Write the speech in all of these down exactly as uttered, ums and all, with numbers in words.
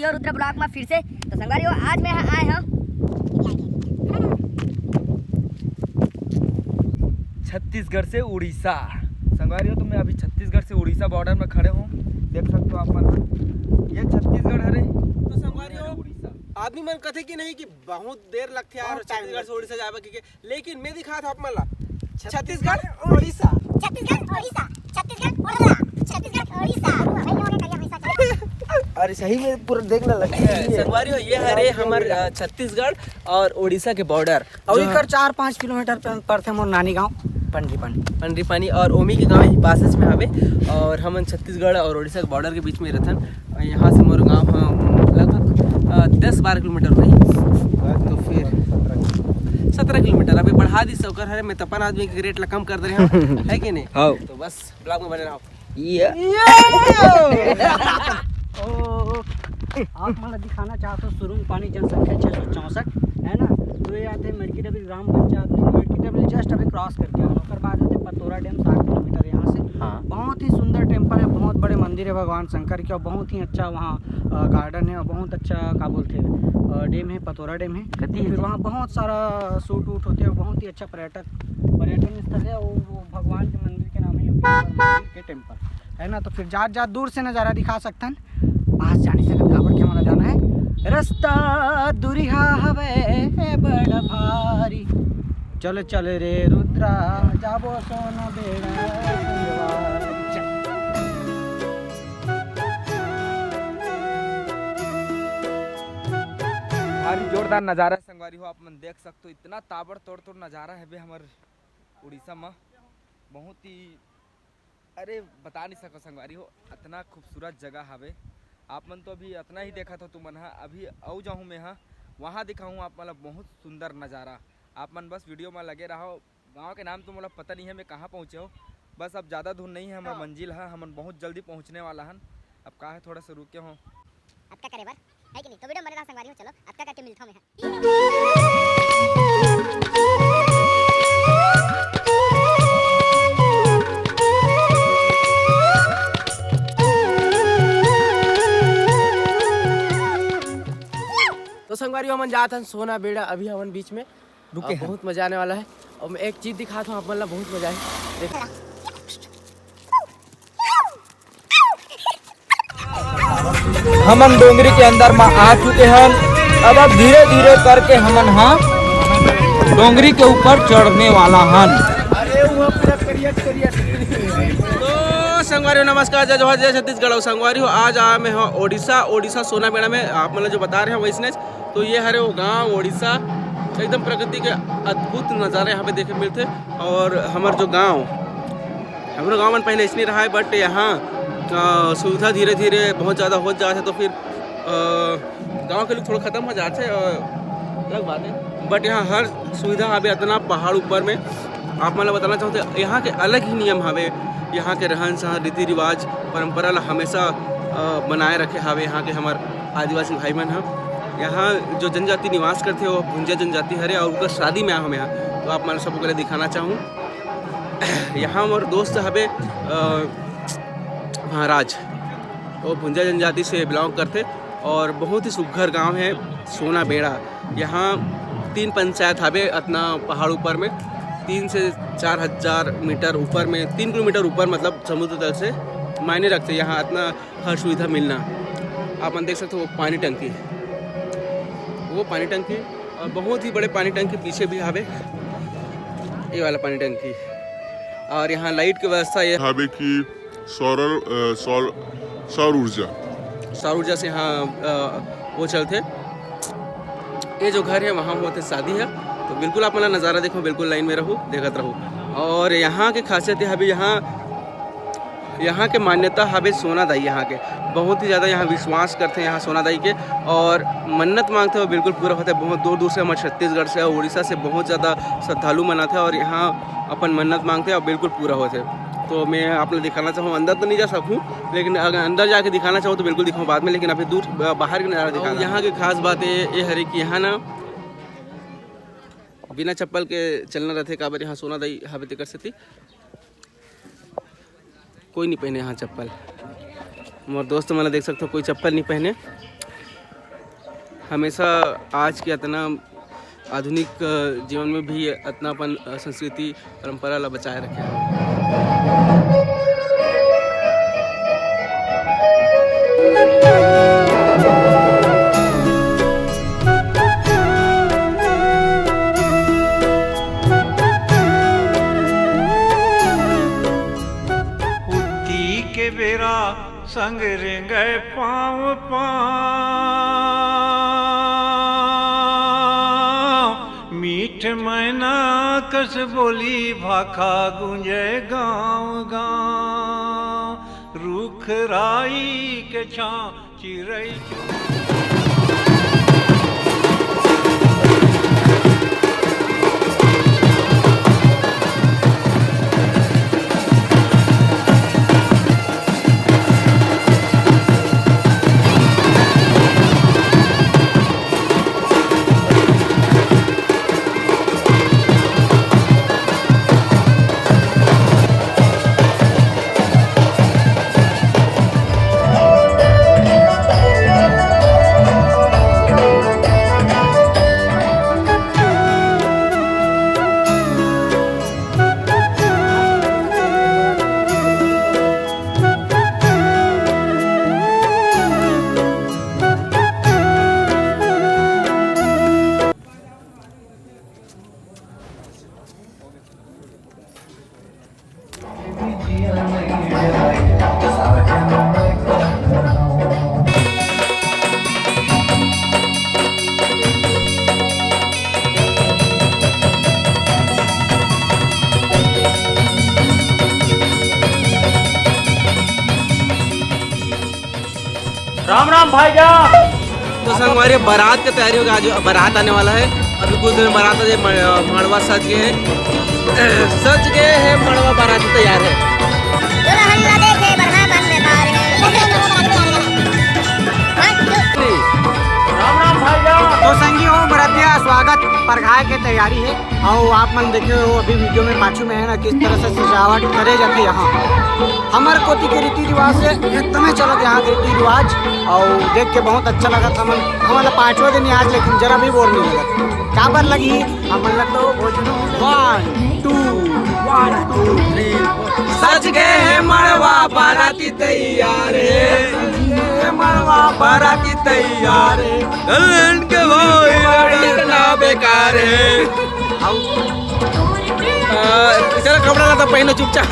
और रुद्र ब्लॉग में फिर से। तो संगवारी हो, आज मैं आए हूँ छत्तीसगढ़ से उड़ीसा। संगवारी हो, तो मैं अभी छत्तीसगढ़ से उड़ीसा बॉर्डर में खड़े हूँ। देख सकते हो आप मन, ये छत्तीसगढ़ हरे। तो संगवारी हो, उड़ीसा। आदमी मन कथे कि नहीं कि बहुत देर लगथे यार, बहुत time छत्तीसगढ़ से उड़ीसा जाए बर, क्योंकि लेकिन मैं दिखात हूँ आप मन ला छत्तीसगढ़, उड़ीसा। छत्तीसगढ़, उड़ीसा। छत्तीसगढ़, उड़ीसा। छत्तीसगढ़, उड़ीसा। भाई लोगों ने करिया भैंसा चला। अरे सही में पूरा देखने लग गए। संगवारी हो, ये हरे हमर, अ, छत्तीसगढ़ और उड़ीसा के बॉर्डर। और जो इकर चार पाँच किलोमीटर पे पड़थे मोर नानी गांव पंडरी पानी। पंडरी पानी और ओमी के गांव ही पासेज में हवे। और हमन छत्तीसगढ़ और उड़ीसा के बॉर्डर के बीच में रहथन। और यहाँ से मोर गांव ह लगभग, अ, दस बारह किलोमीटर होही। तो फिर सत्रह किलोमीटर अभी बढ़ा दिस ओकर हरे, मैं तपन आदमी के रेट ला कम कर दे रहे हूँ, है कि नहीं? हाँ। तो बस ब्लॉग में बने रहो। ये ओ, आप मन ला दिखाना चाहत हो सुरुंग पानी जनसंख्या छः सौ चौंसठ, है ना? तो ये आते मड़की डबरी ग्राम पंचायत में, मड़की डबरी जस्ट अभी क्रॉस करके आना, ओकर बाद आते पतोरा डैम सात किलोमीटर यहाँ से। हाँ। बहुत ही सुंदर टेम्पल है, बहुत बड़े मंदिर है भगवान शंकर के, और बहुत ही अच्छा वहाँ, अ, गार्डन है और बहुत अच्छा का बोलते हैं, अ, डैम है, पतोरा डैम है। कति है फिर जी? वहाँ बहुत सारा शूट वूट होते हैं, बहुत ही अच्छा पर्यटक, पर्यटन स्थल है। वो, वो भगवान के मंदिर के नाम है योगेश्वर मंदिर के टेम्पल, है ना? तो फिर जात जात दूर से नज़ारा दिखा सकथन, पास जा नहीं सकत, काबर के हमारा जाना है। रास्ता दुरिहा हवे बड़ भारी, चल चल रे रुद्रा, जाबो सोना बेड़ा संगवारी। चल। भारी जोरदार नजारा संगवारी हो, आप मन देख सकते हो, इतना ताबड़तोड़ तोड़ नजारा है बे हमर उड़ीसा में। बहुत ही, अरे बता नहीं सको संगवारी हो, इतना खूबसूरत जगह हवे। आप मन तो अभी इतना ही देखत हो, तुमन हा अभी अउ जाहूँ मैं हा, वहाँ दिखाहूँ आप मन ला बहुत सुंदर नजारा। आप मन बस वीडियो में लगे रहो। गांव के नाम तो मोला पता नहीं है, मैं कहाँ पहुँचे हो, बस अब ज़्यादा दूर नहीं है हमारा हाँ। मंजिल है, हमन बहुत जल्दी पहुँचने वाला हन। अब का है, थोड़ा सा रुके हो। अतका करे बर है कि नहीं? तो वीडियो में बने रहा संगवारी हो। चलो अतका करके मिलता हूँ मैं। तो संगवारी हो, हमन जात हन सोना बेड़ा, अभी हमन बीच में रुके अ, हैं। बहुत मजा आने वाला है। और मैं एक चीज दिखाता हूँ आप मन ला, बहुत मजा आए। देखो। हमन डोंगरी के अंदर म आ चुके हन। अब, अब धीरे धीरे करके हमन हा डोंगरी के ऊपर चढ़ने वाला हन। तो संगवारी हो, नमस्कार, जय जोहार, जय छत्तीसगढ़। और संगवारी हो, आज आया मैं हूँ ओडिशा, ओडिशा सोना बेड़ा में। आप मन ला जो बता रहे हैं वैसने। तो ये हरे वो गांव ओडिशा, एकदम प्रकृति के अद्भुत नज़ारे यहाँ पे देखे मिलते। और हमार जो गांव, हमरो गांव मन पहले ऐसने रहा है, but यहाँ अ, सुविधा धीरे धीरे बहुत ज़्यादा हो जात है, तो फिर अ, गांव के लोग थोड़ा ख़त्म हो जाते हैं, अ, अलग बात है। But यहाँ हर सुविधा हवे इतना पहाड़ ऊपर में। आप मन ला बताना चाहते, यहाँ के अलग ही नियम हवे। यहाँ के रहन सहन, रीति रिवाज, परंपरा ला हमेशा अ, बनाए रखे हवे यहाँ के हमार आदिवासी भाई मन ह। यहाँ जो जनजाति निवास करथे, वो भुंजा जनजाति हरे, और उनका शादी में आए हन यहाँ। तो आप मन सबको पहले दिखाना चाहूँ, यहाँ मोर दोस्त हवे, अ, महाराज, वो भुंजा जनजाति से बिलोंग करथे। और बहुत ही सुघर गांव है सोना बेड़ा। यहाँ तीन पंचायत हवे अतना पहाड़ ऊपर में, तीन से चार हजार मीटर ऊपर में, तीन किलोमीटर ऊपर, मतलब समुद्र तल से मायने रखथे यहाँ अतना हर सुविधा मिलना। आप मन देख सकते हो वो पानी टंकी, वो पानी टंकी, और बहुत ही बड़े पानी टंकी पीछे भी हवे, ये वाला पानी टंकी। और यहाँ लाइट की व्यवस्था ये हवे कि सौर, अ, सौर, सौर ऊर्जा। सौर ऊर्जा से यहाँ, अ, वो चलथे। ये जो घर है, वहाँ होथे शादी है, तो बिल्कुल आप मन नज़ारा देखो, बिल्कुल लाइन में रहू, देखत रहू। और यहाँ के खासियत ये हवे, यहाँ, यहाँ के मान्यता हवे सोना दाई, यहाँ के बहुत ही ज़्यादा यहाँ विश्वास करथे यहाँ सोना दाई के, और मन्नत मांगथे, वो बिल्कुल पूरा होथे। बहुत दूर दूर से, हमारे छत्तीसगढ़ से और उड़ीसा से बहुत ज़्यादा श्रद्धालु मन आथे और यहाँ अपन मन्नत मांगथे और बिल्कुल पूरा होथे। तो मैं आप लोग दिखाना चाहूँ, अंदर तो नहीं जा सकूँ, लेकिन अगर अंदर जाके दिखाना चाहूँ तो बिल्कुल दिखाऊँ बाद में, लेकिन अभी दूर, अ, बाहर के नज़ारा दिखाना। यहाँ की खास बात ये, ये हरे कि यहाँ ना बिना चप्पल के चलना रहथे, काबर यहाँ सोना दाई हवे तेकर सेती। कोई नहीं पहने यहाँ चप्पल। मोर दोस्त मन देख सकते हो, कोई चप्पल नहीं पहने। हमेशा आज के अतना आधुनिक, अ, जीवन में भी अतना अपन, अ, संस्कृति परंपरा ला बचाए रखे हवे। उती के बेरा संग रेंगय पाँव पाँव। मीठ मैना कस बोली भाखा गूंजय गाँव गाँव। रूख राई के छाँव चिरई चुग राम राम भाईजान। तो संगवारी, बारात का तैयारी होगा, आज बारात आने वाला है। अभी कुछ देर में बारात आ जाए, म-, मड़वा सज गए हैं, सज गए हैं, मड़वा बाराती तैयार है। दुल्हन न देखे बढ़ा बन में पार है। राम राम भाईजान। तो संगी हो बरतिया, स्वागत परघाय के तैयारी है। अउ आप मन देखे हो अभी वीडियो में पाछू में है ना, किस तरह से सजावट करे जाथे यहाँ। हमर कोती के रीति रिवाज से एकदमे चलत यहाँ के रीति रिवाज, अउ देख के बहुत अच्छा लगत। हमन हमन ला पाँचवा दिन आज, लेकिन जरा भी बोर नहीं लगत। काबर लगी हमन ला तो भोजनो मिले। One, two, one, two, three, four। सज गए हैं मड़वा बाराती तैयार है, मड़वा बाराती तैयार है। दुल्हन के भाई लड़ना बेकार है। आ, चलो कपड़ा लत्ता पहनो चुपचाप।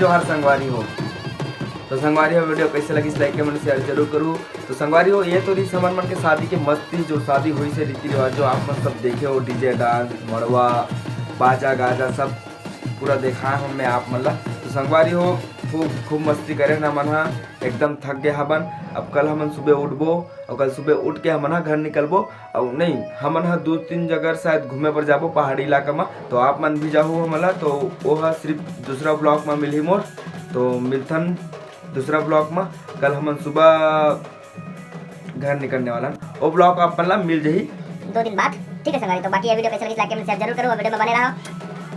जोहार संगवारी हो। तो संगवारी हो, वीडियो कैसे लगिस, लाइक कमेंट शेयर जरूर करू। तो संगवारी हो, ये तो रहिस हमन मन के शादी के मस्ती, जो शादी होइस हे, रीति रिवाज जो आप मन सब देखे हो, डीजे डांस, मड़वा, बाजा गाजा सब पूरा देखाए हन मैं आप मन ला। तो संगवारी हो, खूब खूब मस्ती करे हन हमन हा, एकदम थक गे हबन। अब कल हमन सुबह उठबो और कल सुबह उठ के हमन हा घर निकलबो। और नहीं, हमन हा दो तीन जगह शायद घूमे बर जाबो पहाड़ी इलाका में, तो आप मन भी जाहू हमन ला। तो वो हा सिर्फ दूसरा ब्लॉग में मिलही मोर। तो मिलथन दूसरा ब्लॉग में। कल हमन सुबह घर निकलने वाला हन, वो ब्लॉग आप मन ला मिल जाही दो दिन बाद। ठीक है संगवारी, तो बाकी ये वीडियो कैसे लगी, लाइक कमेंट शेयर जरूर करो और वीडियो में बने रहो,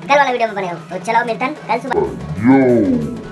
कल वाला वीडियो में बने रहो। तो चलो मिलथन कल सुबह।